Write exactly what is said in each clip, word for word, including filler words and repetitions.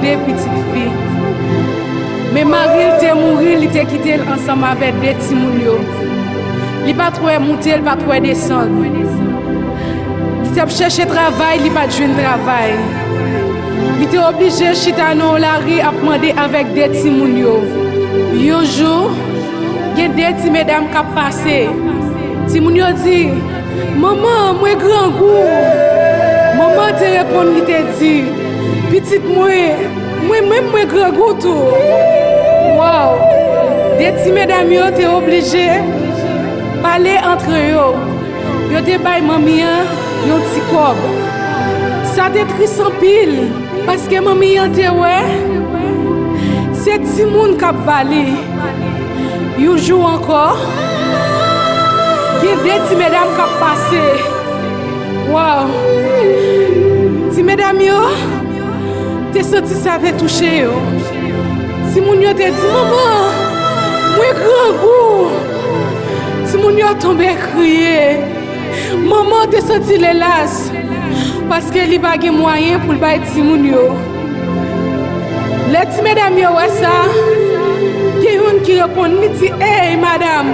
de pitit fi. Men mari l te mouri, li te kite l ansanm avèk de timoun yo. Li pa t wè moute, li pa t wè desann. Li t ap chèche travay, li pa t jwenn travay. Li te oblije chita nan yon lari ap mande avèk de timoun yo. Yon jou, gen de ti medam k ap pase. Timoun yo di, "Manman, mwen grangou." Manman te reponn, li te di, "Pitit mwen, mwen menm mwen grangou tou." Waw! De ti medam yo te oblije pale antre yo. Yo te bay manmi an yon ti kòb. Sa te tris anpil, paske manmi an te wè se timoun k ap ba li. Yon jou ankò, gen de ti medam k ap pase. Waw! Ti medam yo te santi sa te touche yo. Timoun yo te di, "Manman, mwen grangou." Timoun yo tonbe kriye. Manman te santi l elas, paske li pa gen mwayen pou l bay timoun yo. Lè ti medam yo wè sa, gen youn ki reponn, li di, "Ey, madam,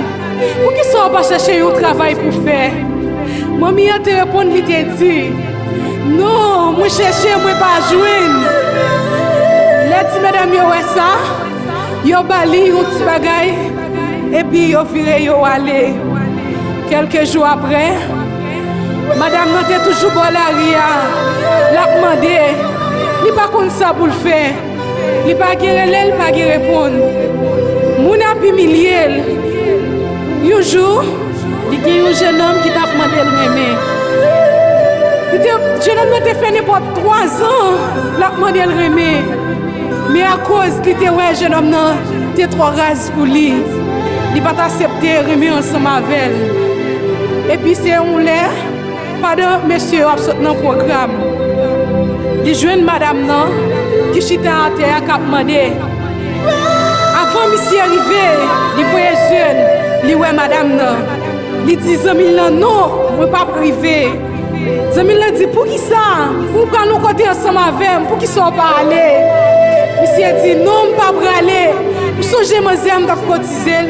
poukisa w pa chèche yon travay pou fè?" Manmi an te reponn, li te di, "Non, mwen chèche, mwen pa jwenn." Lè ti medam yo wè sa, yo ba li yon ti bagay, epi yo vire yo ale. Kèlke jou apre, madam nan te toujou bò lari a, l ap mande, li pa konn sa pou l fè. Li pa gen rele, li pa gen reponn. Moun ap imilye l. Yon jou, li gen yon jennonm ki t ap mande l renmen. Li te, jennonm nan te fè nenpòt twa zan l ap mande l renmen. Men akoz li te wè jennonm nan te twò raz pou li, li pa t aksepte renmen ansanm avè l. Epi se yon lè, pandan mesye yo ap sot nan pwogram, li jwenn madanm nan ki chita atè a k ap mande. Avan misye rive, li voye zye l, li wè madanm nan. Li di zanmi l lan, "Non, mwen p ap rive." Zanmi l lan di, "Poukisa? Ou pral yon kote ansanm avè m, poukisa w pa ale?" Misye di, "Non, m pa prale. M sonje manzè a m t ap kotize l,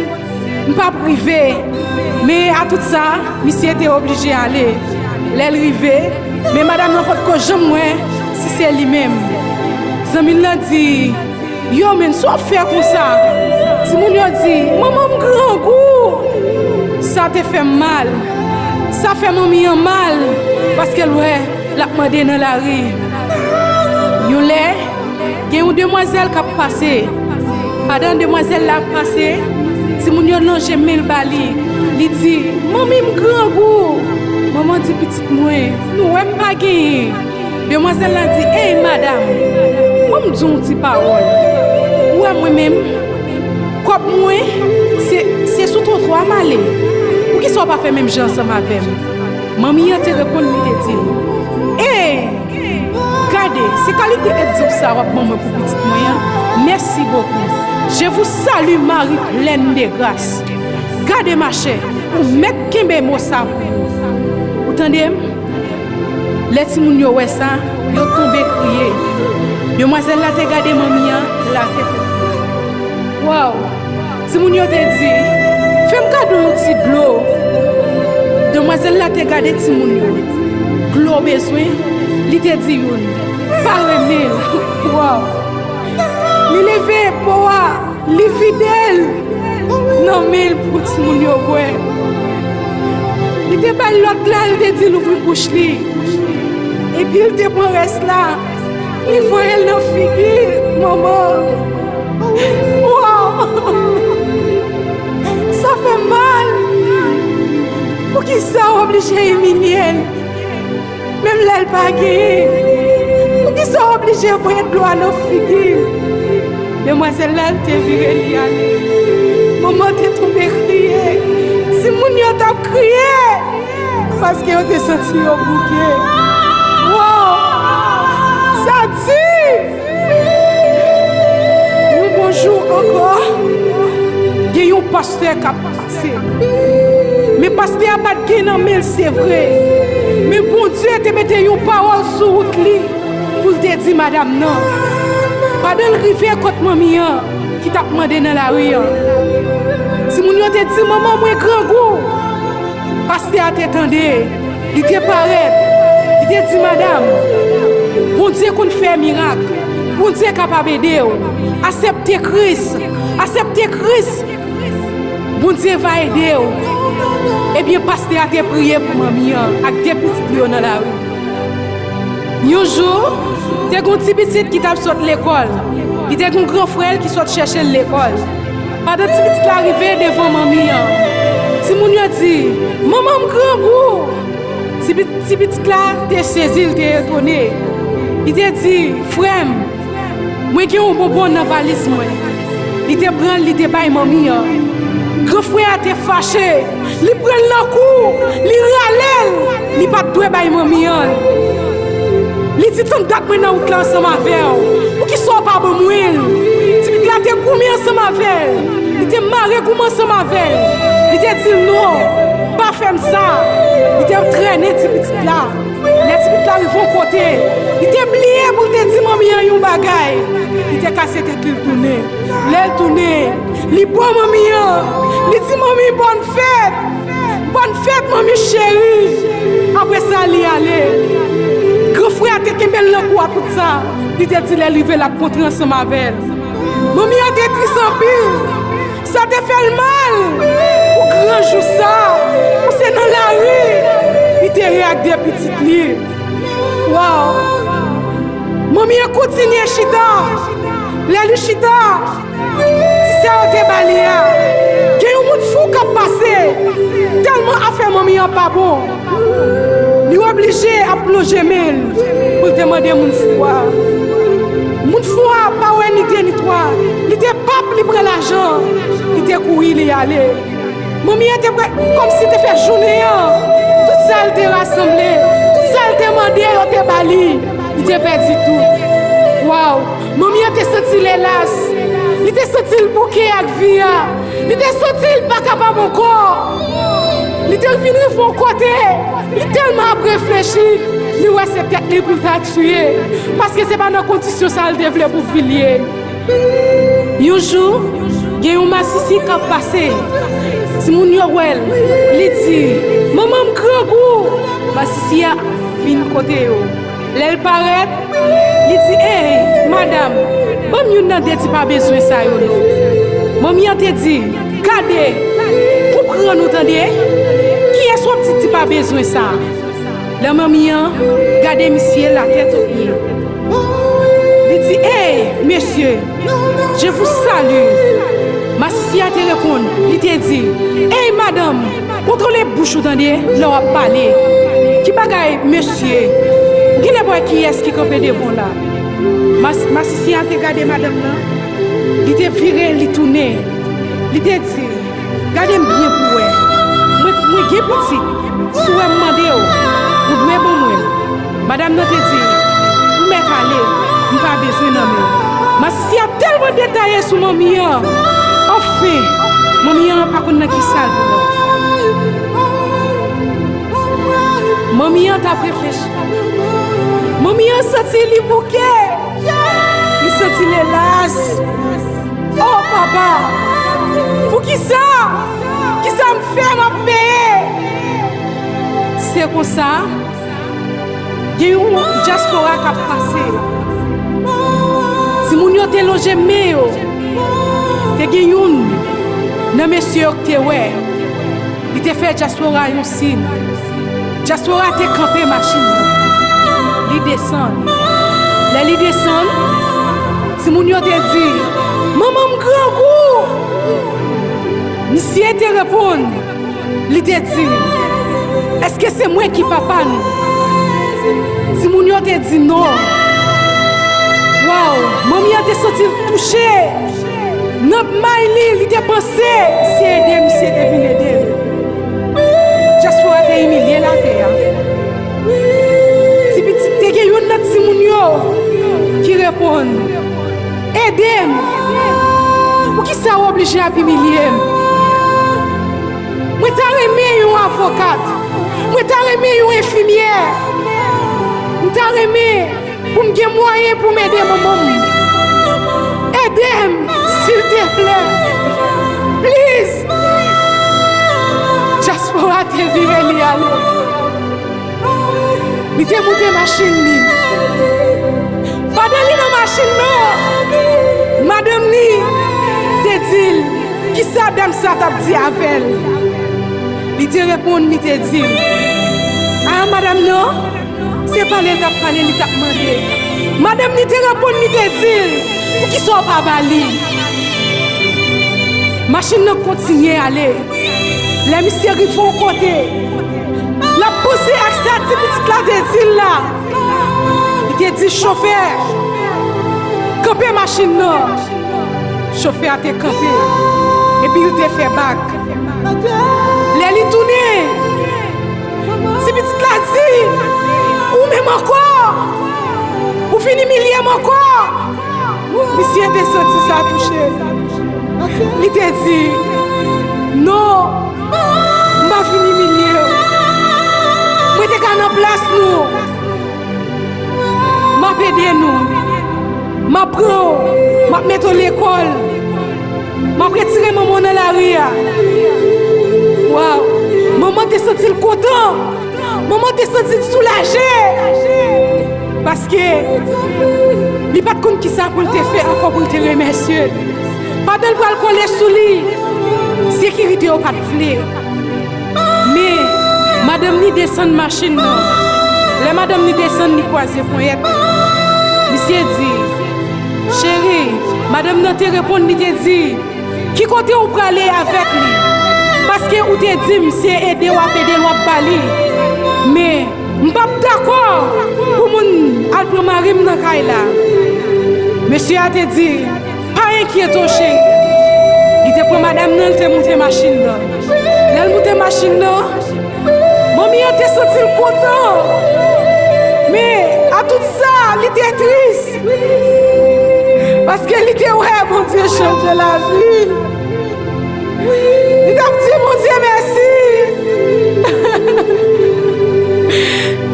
m p ap rive." Men a tout sa, misye te oblije ale. Lè l rive, men madanm nan potko janm wè si se li menm. Zanmi l lan di, "Yo, men sa w ap fè konsa?" Timoun yo di, "Manman m grangou." Sa te fè m mal. Sa fè manmi an mal, paske l wè l ap mande nan lari. Yon lè, gen yon demwazèl k ap pase. Pandan demwazèl la ap pase, timoun yo lonje men l ba li. Li di, "Manmi m grangou." Manman di, "Pitit mwen, nou wè m pa genyen." Demwazèl la di, "Ey, madanm, ban m di w yon ti pawòl. Ou wè mwen menm, kòb mwen, se, se sou twotwa m ale. Poukisa w pa fè menm jan ansanm avè m?" Manmi an te reponn, li te di l, "Ey, gade, se kalite egzanp sa w ap ban mwen pou pitit mwen an. Mèsi bokou. Je vous salue, Marie pleine de grâce. Gade, machè, ou mèt kenbe mo sa pou ou. Ou tande m?" Lè timoun yo wè sa, yo tonbe kriye. Demwazèl la te gade manmi an, la te tonbe. Waw! Timoun yo te di, "Fè m kado yon ti dlo." Demwazèl la te gade timoun yo. "Dlo w bezwen?" Li te di youn, "Pa renmen l." Waw! Li leve po a, li vide l nan men l pou timoun yo bwè. Li te bay lòt la, li te di l ouvri bouch li. Epi l te pran rès la, li voye l nan figi manman. Waw! Sa fè mal. Poukisa w oblije imilye l? Menm lè l pa genyen. Poukisa w oblije voye dlo a nan figi l? Demwazèl la, l te vire li ale. Manman te tonbe kriye. Timoun yo t ap kriye paske yo te santi yo bouke. Wow! Sa di! Yon bon jou ankò, gen yon pastè k ap pase. Men pastè a pa t gen nan men l, se vre. Men Bondye te mete yon pawòl sou wout li pou l te di madanm nan. Pandan l rive kot manmi an ki t ap mande nan lari an, timoun yo te di, "Manman mwen grangou." Pastè a te tande, li te parèt, li te di, "Madanm, Bondye konn fè mirak, Bondye kapab ede w. Aksepte Kris, aksepte Kris, Bondye va ede w." Ebyen, pastè a te priye pou manmi an ak de pitit li yo nan lari. Yon jou, te gen yon ti pitit ki t ap sot lekòl. Li te gen yon gran frè l ki sot chèche l lekòl. Pandan ti pitit la rive devan manmi an, timoun yo di, "Manman m grangou." Ti pit-, ti pitit la te sezi, li te etone. Li te di, "Frè m, mwen gen yon bonbon nan valiz mwen." Li te pran l, li te bay manmi an. Gran frè a te fache, li pran l nan kou, li rale l, li pa t dwe bay manmi an l. Li di, "Tann dat mwen nan wout la ansanm avè w. Poukisa w pa ban mwen l?" Ti pitit la te goumen ansanm avè l. Li te mare goumen ansanm avè l. Li te di l, "Non, pa fè m sa." Li te trennen ti pitit la. Lè ti pitit la rive yon kote, li te bliye pou l te di manmi an yon bagay. Li te kase tèt li, l tounen. Lè l tounen, li bo manmi an. Li di, "Manmi, bòn fèt! Bòn fèt, manmi cheri!" Apre sa, li ale. Gran frè a te kenbe l nan kou a tout sa. Li te di lè l rive, l ap kontre ansanm avè l. Manmi an te tris anpil. Sa te fè l mal pou gran jou sa. Pou se nan lari li te ye ak de pitit li. Waw! Manmi an kontinye chita. Lè li chita, ti sè yo te ba li a, gen yon moun fou k ap pase. Tèlman afè manmi an pa bon, li oblije ap lonje men l pou l te mande moun fou a. Moun fou a pa wè ni de ni twa. Li te pap, li pran lajan, li te kouri, li ale. Manmi an te prè, kòmsi te fè jounen an. Tout sa l te rasanble, tout sa l te mande, yo te ba li. Li te pèdi tout. Waw! Manmi an te santi l elas. Li te santi l bouke ak vi a. Li te santi l pa kapab ankò. Li te vin rive yon kote, li tèlman ap reflechi, li wè se tèt li pou l ta tiye. Paske se pa nan kondisyon sa l te vle pou fi l ye. Yon jou, gen yon masisi k ap pase. Timoun yo wè l. Li di, "Manman m grangou." Masisi a vin kote yo. Lè l parèt, li di, "Ey, madanm, ban m youn nan de ti pa bezwen sa yo non." Manmi an te di, "Gade, konprann ou tande, kiyès w ap di ti pa bezwen sa a?" Lè manmi an gade misye latèt o pye, li di, "Ey, mesye, je vous salue." Masisi a te reponn, li te di, "Ey, madanm, kontwole bouch ou tande lè w ap pale. Ki bagay, mesye? Ou genlè pa wè kiyès ki kanpe devan w la?" Mas-, masisi a te gade madanm nan, li te vire, li tounen, li te di, "Gade m byen pou w wè. Mwen, mwen gen pitit. Si w wè m mande w, ou dwe ban mwen l." Madanm nan te di, "Ou mèt ale, m pa bezwen nan men w." Masisi a tèlman detaye sou manmi an. Anfen, manmi an pa konn nan ki sa l pran. Manmi an t ap reflechi. Manmi an santi li bouke. Li santi l elas. Oh, papa! Poukisa? Kisa m fè m ap peye? Se konsa, gen yon dyaspora k ap pase. Timoun yo te lonje men yo. Te gen youn nan mesye yo k te wè. Li te fè dyaspora yon siy. Dyaspora te kanpe machin nan. Li desann. Lè li desann, timoun yo te di, "Manman m grangou!" Misye te reponn, li te di, "Èske se mwen ki papa nou?" Timoun yo te di, "Non." Waw, manmi an te santi l touche. Nan may li, li te panse se ede misye te vin ede l. Dyaspora te imilye latè a. Ti pitit, te gen youn nan timoun yo ki reponn, "Ede m! Poukisa w oblije ap imilye m? Mwen ta renmen yon avokat. Mwen ta renmen yon enfimyè. M ta renmen pou m gen mwayen pou m ede manman m." Ede m, silteplè. Please. Dyaspora te vire li ale. Li te moute machin li. Pandan li nan machin nan, madanm li te di l kisa dam sa t ap di avè l. Li te reponn, li te di l, a, madanm nan, se pale l t ap pale, li t ap mande. Madanm li te reponn, li te di l, poukisa w pa ba li? Machin nan kontinye ale. Lè misye rive yon kote, l ap panse ak sa ti pitit la te di l la. Li te di chofè, kanpe machin nan. Chofè a te kanpe, epi yo te fè bak. Lè li tounen, ti pitit la di, ou menm ankò? Ou vin imilye m ankò? Misye te santi sa touche l. Li te di, non, m pa vin imilye w. Mwen te ka nan plas nou. M ap ede nou. M ap pran w. M ap mete w lekòl. M ap retire manman w nan lari a. Waw! Manman te santi l kontan. Manman te santi l soulaje. Paske li pa t konn kisa pou l te fè ankò pou l te remèsye l. Pandan l pral kole sou li, sekirite yo pa t vle. Men, madanm li desann machin nan. Lè madanm li desann, li kwaze ponyèt li. Misye di, cheri, madanm nan te reponn, li te di, ki kote ou prale avèk li? Paske ou te di m se ede w ap ede l, w ap ba li. Men, m p ap dakò pou moun al pran mari m nan kay la. Mesye a te di, pa enkyete w, cheri. Li te pran madanm nan, li te moute machin nan. Lè l moute machin nan, manmi an te santi l kontan. Men, a tout sa, li te tris. Paske li te wè Bondye chanje lavi l. Li t ap di Bondye mèsi.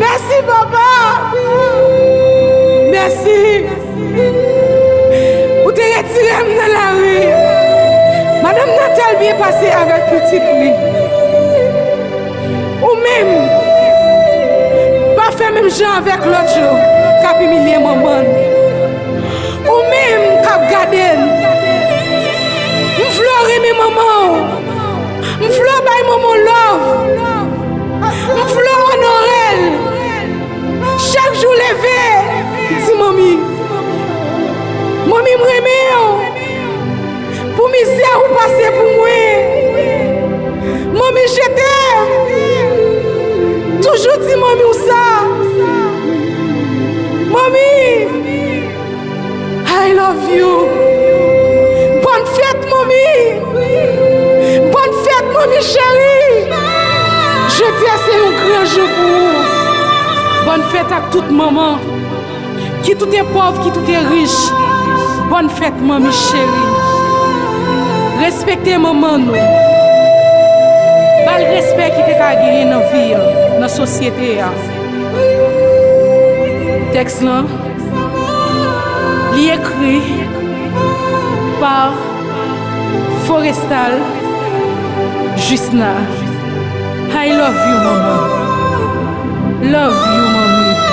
Mèsi, papa. Mèsi. Ou te retire m nan lari. Madanm nan tèl byen pase avèk pitit li. Ou menm, pa fè menm jan avèk lòt yo k ap imilye manman l. Ou menm k ap gade l, m vle w renmen manman w. M vle w bay manman w love. M vle w onore l. Chak jou w leve, di manmi, manmi, m renmen w. Pou mizè ou pase pou mwen. Manmi, je t'aime. Toujou di manmi w sa. Manmi, I love you. Bòn fèt, manmi. Bòn fèt, manmi cheri. Jodi a se yon gran jou pou ou. Bòn fèt ak tout manman. Kit ou te pòv, kit ou te rich, bòn fèt, manmi cheri. Respekte manman nou. Ba l respè ki te ka genyen nan vi a, nan sosyete a. Tèks lan, li ekri pa Forestal Jusna. I love you, manman. Love you, manmi.